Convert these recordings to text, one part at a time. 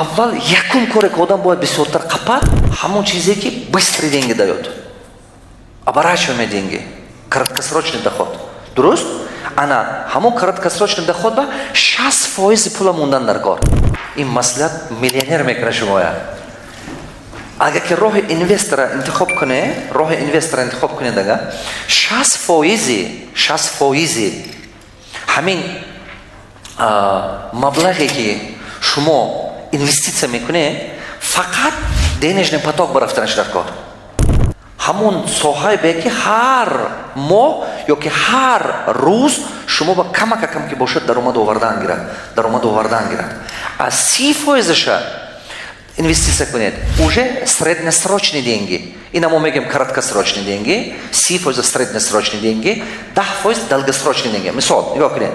Аввал, якум коре, ки одам бояд бисёртар қапад, ҳамон чизе, ки быстрый деньги даёт, оборачиваемые деньги, краткосрочный доход. Дуруст, ана ҳамон краткосрочный доход ба 60 фоизи пула мондан дар кор. Ин маслиҳат миллионер мекунад шумоя. Агар ки роҳи инвестора интихоб куне, роҳи инвестора интихоб кунед, ага 60 фоизи, 60 фоизи ҳамин маблағе, ки шумо инвеститсия мекунед, фақат денежный поток барафтанаш дар кор, ҳамон соҳае бе, ки ҳар моҳ ё ки ҳар рӯз шумо ба камакакам ки бошад, даромад овардан гирад, даромад овардан гирад. А 30 фоизаша инвеститсия кунед, уже среднесрочные деньги. Ина мо мегӯем краткосрочные деньги, 30 фоиза среднесрочные деньги, 10 фоиз долгосрочные деньги. Мисол, нигоҳ кунед,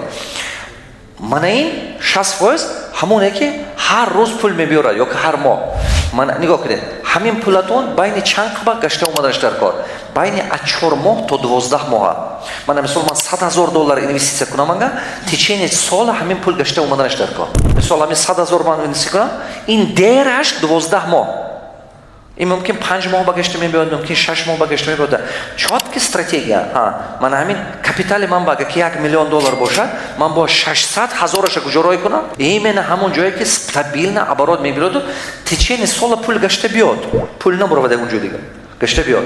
мана ин 60 фоиз ҳамоне, ки ҳар рӯз пул мебиёрад ё ки ҳар моҳ. Мана, нигоҳ кунед, ҳамин пулатон байни чанд қабат гашта омаданаш дар кор? Байни аз 4 моҳ то 12 моҳа. Мана, мисол, ман 100 000 доллар инвеститсия кунам, ага течение сола ҳамин пул гашта омаданаш дар кор. Мисол, ҳамин 100 000 ман инвеститсия кунам, ин дераш 12 моҳ. Ин мумкин 5 моҳ ба гашта мебиёд, мумкин 6 моҳ ба гашта мебиёд. Чёткий стратегия. Мана, ҳамин капитали ман ба, агар ки 1 миллион доллар бошад, ман бояд 600 ҳазораша куҷо рой кунам? Именно ҳамон ҷое, ки стабильно оборот мебиёду течение сола пул гашта биёд, пул набуравад ягон ҷои дига, гашта биёд.